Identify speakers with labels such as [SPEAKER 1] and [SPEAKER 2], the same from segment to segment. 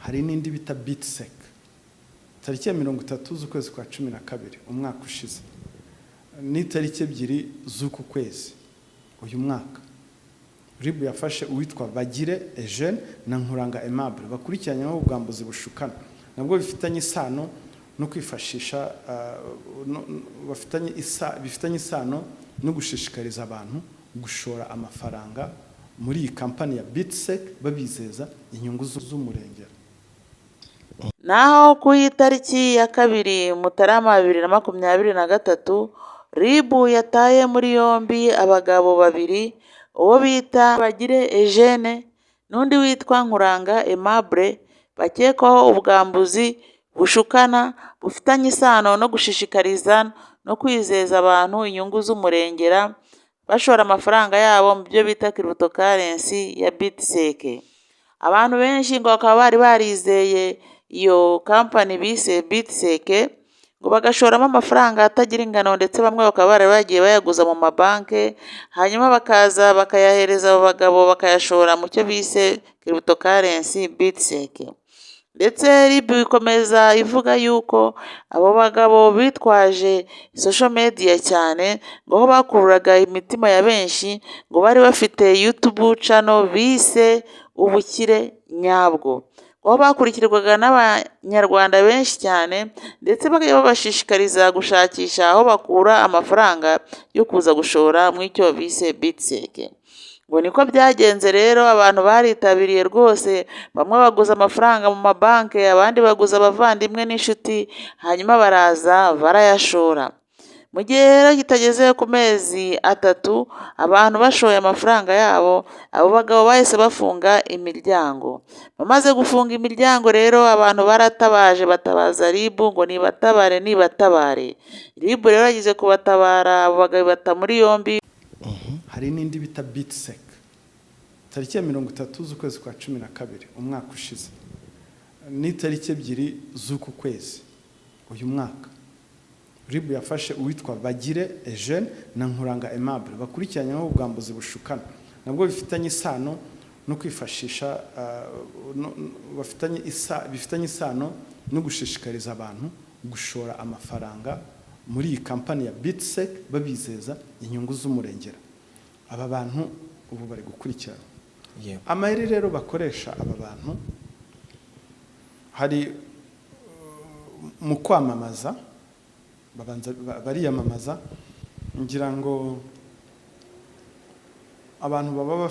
[SPEAKER 1] Hari n'indi bita BitSec. Tariki ya 30 z'ukwezi kwa 12 umwaka ushize n'itariki 2 z'uku kwezi uyu mwaka, RIB yafashe uwitwa Bagire Eugene na Nkuranga Aimable, bakurikiranyweho ubwambuzi bushukana, nabwo bifitanye isano no kwifashisha bifitanye isano no gushishikariza abantu gushora amafaranga muri iyi kampani ya BitSec, babizeza inyungu z'umurengera.
[SPEAKER 2] Naho ku itariki ya 2 Mutarama 2023, RIB yataye muri yombi abagabo babiri, uwo bita Bagire Eugene n'undi witwa Nkuranga Aimable, bakekwaho ubwambuzi bushukana bufitanye isano no gushishikariza no kwizeza abantu inyungu z'umurengera bashora amafaranga yabo mu byo bita cryptocurrency ya BitSec. Abantu benshi ngo bakaba bari barizeye iyo kampani bise BitSec, ngo bagashoramo amafaranga atagira ingano, ndetse bamwe bakaba bari bagiye bayaguza mu mabanki, hanyuma bakaza bakayahereza abo bagabo bakayashora mu cyo bise cryptocurrency BitSec. Ndetse RIB ikomeza ivuga yuko abo bagabo bitwaje social media cyane, ngo aho bakururaga imitima ya benshi, ngo bari bafite YouTube channel bise Ubukire Nyabwo, aho bakurikirwaga n'Abanyarwanda benshi cyane, ndetse bakajya babashishikariza gushakisha aho bakura amafaranga yo kuza gushora mu icyo bise BitSec. Ngo niko byagenze rero, abantu baritabiriye rwose, bamwe baguza amafaranga mu mabanki, abandi baguza abavandimwe n'inshuti, hanyuma baraza barayashora. Mu gihe rero kitageze ku mezi 3 abantu bashoye amafaranga yabo, abo bagabo bahise bafunga imiryango. Bamaze gufunga imiryango rero, abantu baratabaje, batabaza RIB ngo nibatabare, nibatabare. RIB rero yagize kubatabara, abo bagabo bata muri yombi.
[SPEAKER 1] Hari n'indi bita BitSec. Tariki ya 30 z'ukwezi kwa 12 umwaka ushize n'itariki 2 z'uku kwezi uyu mwaka, RIB yafashe uwitwa Bagire Eugene na Nkuranga Aimable, bakurikiranyweho ubwambuzi bushukana, nabwo bifitanye isano no kwifashisha bifitanye isano no gushishikariza abantu gushora amafaranga muri iyi kampani ya BitSec, babizeza inyungu z'umurengera. Aba bantu ubu bari gukurikirana. Amayeri rero bakoresha aba bantu, hari mu kwamamaza, babanza bariyamamaza. Ngira ngo abantu baba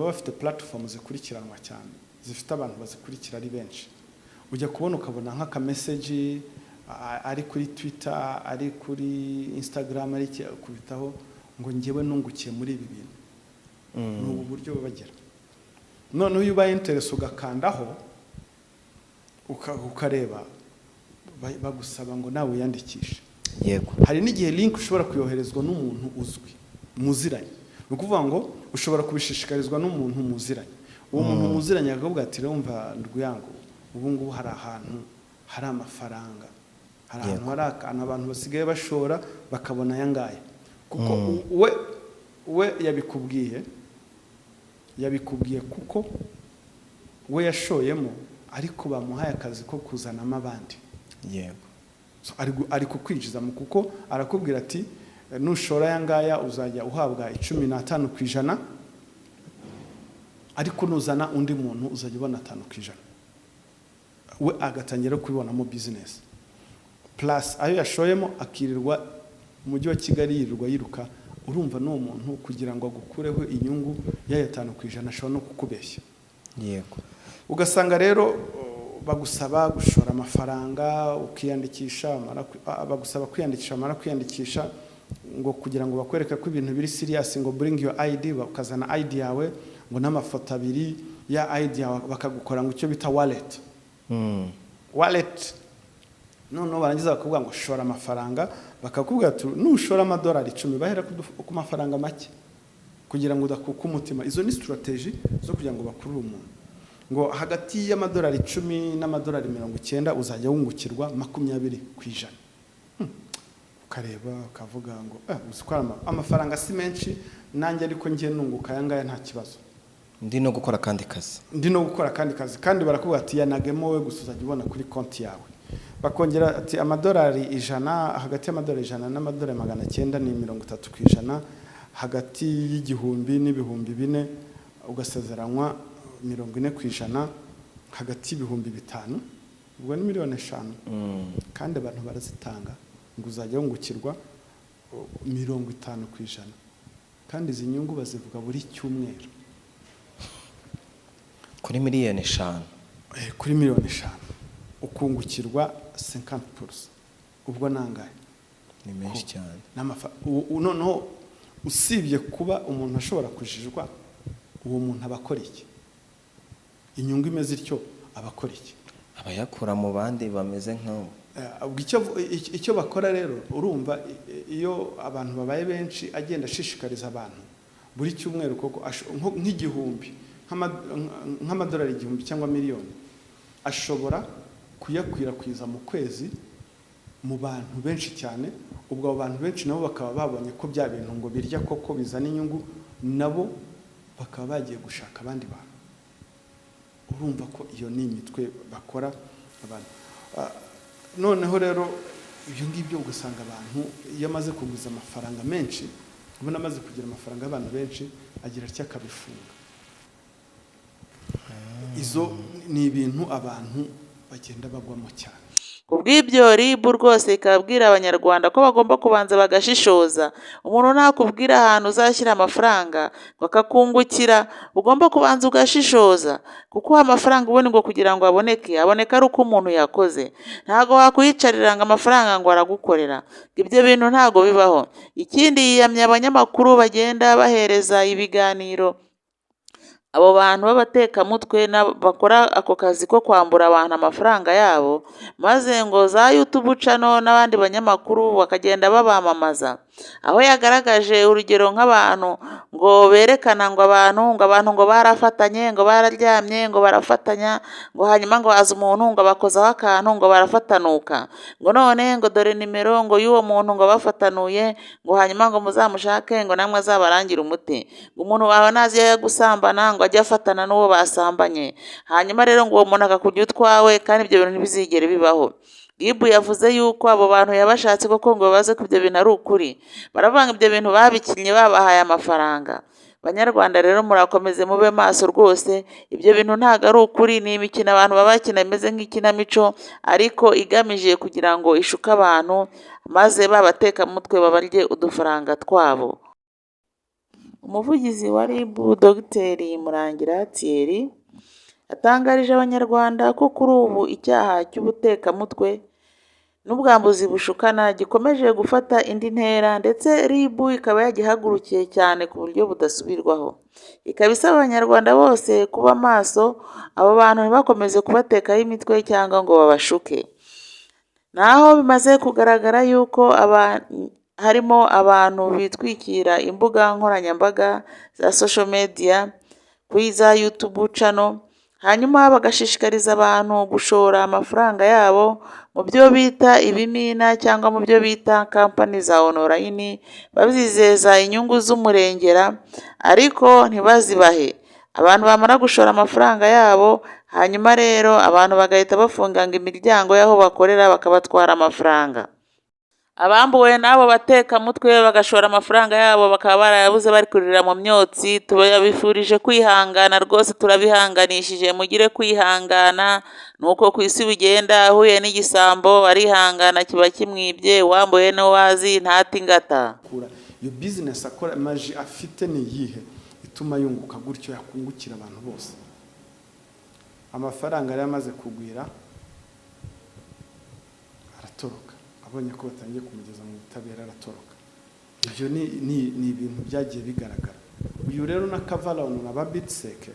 [SPEAKER 1] bafite platform zikurikiranwa cyane, zifite abantu bazikurikira ari benshi, ujya kubona ukabona nk'akamessage ari kuri Twitter, ari kuri Instagram, ari kubitaho ngo "Njyewe nungukiye muri ibi bintu." Ni ubu buryo bagera. Noneho iyo ubaye interested ugakandaho ukareba, bagusaba ngo nawe wiyandikishe. Hari n'igihe link ushobora kuyoherezwa n'umuntu uzwi muziranye. Ni ukuvuga ngo ushobora kubishishikarizwa n'umuntu muziranye. Uwo muntu muziranye akavuga ati "Rero ndwiyango, ubu ngubu hari ahantu hari amafaranga, hari ahantu hari akantu abantu basigaye bashora bakabona aya ngaya." Kuko we yabikubwiye kuko we yashoyemo, ariko bamuhaye akazi ko kuzanamo abandi. So, ari kukwinjiza mu kuko arakubwira ati "Nushora aya ngaya uzajya uhabwa 15%, ariko nuzana undi muntu uzajya ubona 5%." We agatangira kubibonamo business plus ayo yashoyemo, akirirwa mu mujyi wa Kigali yirirwa yiruka. Urumva n'uwo muntu kugira ngo agukureho inyungu y'ayo 5% ashobora no kukubeshya. Ugasanga rero bagusaba gushora amafaranga, ukiyandikisha, bagusaba kwiyandikisha, wamara kwiyandikisha, ngo kugira ngo bakwereke ko ibintu biri serious, ngo "Bring your ID." Ukazana ID yawe ngo n'amafoto abiri ya ID yawe, bakagukora ngo icyo bita wallet. Wallet, noneho barangiza bakakubwira ngo shora amafaranga, bakakubwira ati nushora amadolari 10, bahera ku mafaranga make kugira ngo udakuka umutima. Izo ni strategy zo kugira ngo bakurure umuntu, ngo hagati y'amadolari 10 n'amadolari 90 uzajya wungukirwa 20%. Ukareba ukavuga ngo uzi ko ari amafaranga si menshi nanjye, ariko njye nunguka aya ngaya nta kibazo.
[SPEAKER 3] Ndi no gukora akandi kazi.
[SPEAKER 1] Ndi no gukora akandi kazi, kandi barakubwira ati yanagemo wowe gusa, uzajya ubona kuri konti yawe. Bakongera ati amadolari 100, hagati y'amadolari 100 n'amadolari 900 ni 30%, hagati y'1000 n'ibihumbi 4 ugasezeranywa 40%, hagati y'ibihumbi 5, ubwo ni miliyoni 5, kandi abantu barazitanga, ngo uzajya wungukirwa 50%. Kandi izi nyungu bazivuga buri cyumweru.
[SPEAKER 3] Kuri miliyoni 5?
[SPEAKER 1] Kuri miliyoni 5 ukungukirwa 50%, ubwo nangahe?
[SPEAKER 3] Ni menshi cyane.
[SPEAKER 1] Noneho usibye kuba umuntu ashobora kujijwa, uwo muntu aba akora iki? Inyungu imeze ityo, aba akora iki?
[SPEAKER 3] Abayakura mu bandi bameze nk'abo.
[SPEAKER 1] Ubwo icyo bakora rero, urumva, iyo abantu babaye benshi, agenda ashishikariza abantu buri cyumweru koko nk'igihumbi, nk'amadolari 1000 cyangwa miliyoni, ashobora kuyakwirakwiza mu kwezi mu bantu benshi cyane. Ubwo abo bantu benshi nabo bakaba babonye ko bya bintu ngo birya koko, bizana inyungu, nabo bakaba bagiye gushaka abandi bantu. Urumva ko iyo ni imitwe bakora abantu. Noneho rero ibyo ngibyo, ugasanga abantu iyo amaze kuguza amafaranga menshi, ubona amaze kugira amafaranga y'abantu benshi, agira atya akabifunga. Izo ni ibintu abantu bagenda bagwamo cyane.
[SPEAKER 2] Ku bw'ibyo, RIB rwose ikabwira Abanyarwanda ko bagomba kubanza bagashishoza. Umuntu nakubwira ahantu uzashyira amafaranga ngo akakungukira, ugomba kubanza ugashishoza, kuko amafaranga ubundi ngo kugira ngo aboneke, aboneka ari uko umuntu yakoze. Ntabwo wakwiyicarira ngo amafaranga ngo aragukorera, ibyo bintu ntabwo bibaho. Ikindi, yiyamye abanyamakuru bagenda bahereza ibiganiro abo bantu b'abatekamutwe bakora ako kazi ko kwambura abantu amafaranga yabo, maze ngo za YouTube channel n'abandi banyamakuru bakagenda babamamaza. Aho yagaragaje urugero nk'abantu ngo berekana ngo abantu ngo barafatanye, ngo bararyamye, ngo barafatanya, ngo hanyuma ngo haza umuntu ngo abakozaho akantu, ngo barafatanuka, ngo none ngo dore nimero ngo y'uwo muntu ngo bafatanuye, ngo hanyuma ngo muzamushake, ngo namwe azabarangire umuti, ngo umuntu wawe nazi gusambana ngo ajye afatana n'uwo basambanye, hanyuma rero ngo uwo muntu akakujya utwawe. Kandi ibyo bintu ntibizigere bibaho. RIB yavuze yuko abo bantu yabashatse koko ngo babaze ko ibyo bintu ari ukuri, baravuga ngo ibyo bintu babikinnye babahaye amafaranga. Banyarwanda rero, murakomeze mube maso rwose, ibyo bintu ntabwo ari ukuri, ni imikino abantu baba bakina imeze nk'ikinamico, ariko igamije kugira ngo ishuke abantu, maze babatekamutwe babarye udufaranga twabo. Umuvugizi wa RIB, Dogiteri Murangira Thierry, yatangarije Abanyarwanda ko kuri ubu icyaha cy'ubutekamutwe n'ubwambuzi bushukana gikomeje gufata indi ntera, ndetse RIB ikaba yagihagurukiye cyane ku buryo budasubirwaho. Ikaba isaba Abanyarwanda bose kuba maso, abo bantu ntibakomeze kubatekaho imitwe cyangwa ngo babashuke. Naho bimaze kugaragara yuko harimo abantu bitwikira imbuga nkoranyambaga za social media, kuri za YouTube channel, hanyuma bagashishikariza abantu gushora amafaranga yabo mu byo bita ibimina cyangwa mu byo bita kampani za online, babizeza inyungu z'umurengera ariko ntibazibahe. Abantu bamara gushora amafaranga yabo, hanyuma rero abantu bagahita bafunga ngo imiryango y'aho bakorera, bakabatwara amafaranga. Abambuwe n'abo batekamutwe bagashora amafaranga yabo bakaba barayabuze, bari kurira mu myotsi, tubifurije kwihangana rwose, turabihanganishije, mugire kwihangana. Ni uko ku isi bigenda, ahuye n'igisambo arihangana, kiba kimwibye, uwambuye n'uwazi ntata ingata.
[SPEAKER 1] Kura iyo business akora, maji afite ni iyihe ituma yunguka gutyo, yakungukira abantu bose? Amafaranga yari amaze kugwira, aratoroka. Abonye ko batangiye kumugeza mu butabera, aratoroka. Ibyo ni ibintu byagiye bigaragara. Uyu rero na Kavalon na ba Bitseke,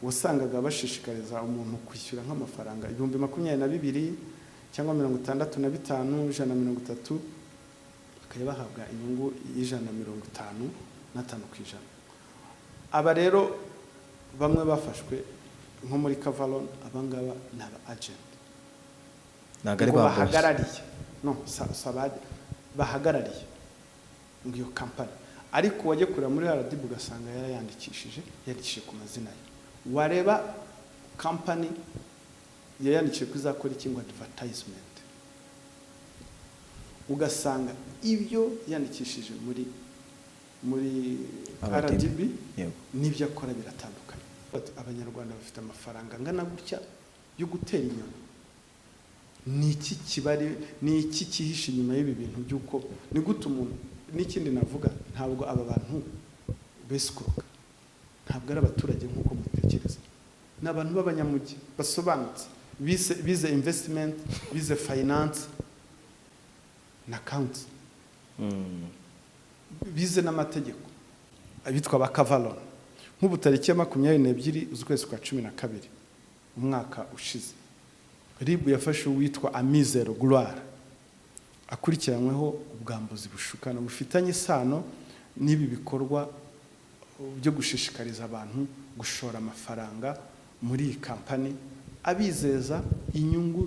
[SPEAKER 1] wasangaga bashishikariza umuntu kwishyura nk'amafaranga 22,000 cyangwa 65, 130, bakajya bahabwa inyungu y'155%. Aba rero bamwe bafashwe nko muri Kavalon, abangaba ni aba agent.
[SPEAKER 3] Ntabwo ari
[SPEAKER 1] ngo
[SPEAKER 3] ba boss.
[SPEAKER 1] Bahagarariye, no, bahagarariye ngo iyo kampani. Ariko wajya kureba muri RDB ugasanga yarayandikishije, yandikishije ku mazina ye. Wareba kampani yayandikishije ko izakora iki, ngo advertisement, ugasanga ibyo yandikishije muri
[SPEAKER 3] RDB.
[SPEAKER 1] RDB n'ibyo akora biratandukanye. Bati, Abanyarwanda bafite amafaranga angana gutya yo gutera inyoni, ni iki kibari, ni iki cyihishe inyuma y'ibi bintu by'uko ni gute umuntu? N'ikindi navuga, ntabwo aba bantu besikuroka, ntabwo ari abaturage nk'uko mutekereza. Ni abantu b'abanyamujyi basobanutse, bize investment, bize finance na accounts, bize n'amategeko, abitwa ba Kavalon. Nk'ubu tariki ya 22 z'ukwezi kwa 12 umwaka ushize, RIB yafashe uwitwa Amizero Gloire, akurikiranyweho ubwambuzi bushukana bufitanye isano n'ibi bikorwa byo gushishikariza abantu gushora amafaranga muri iyi kampani, abizeza inyungu.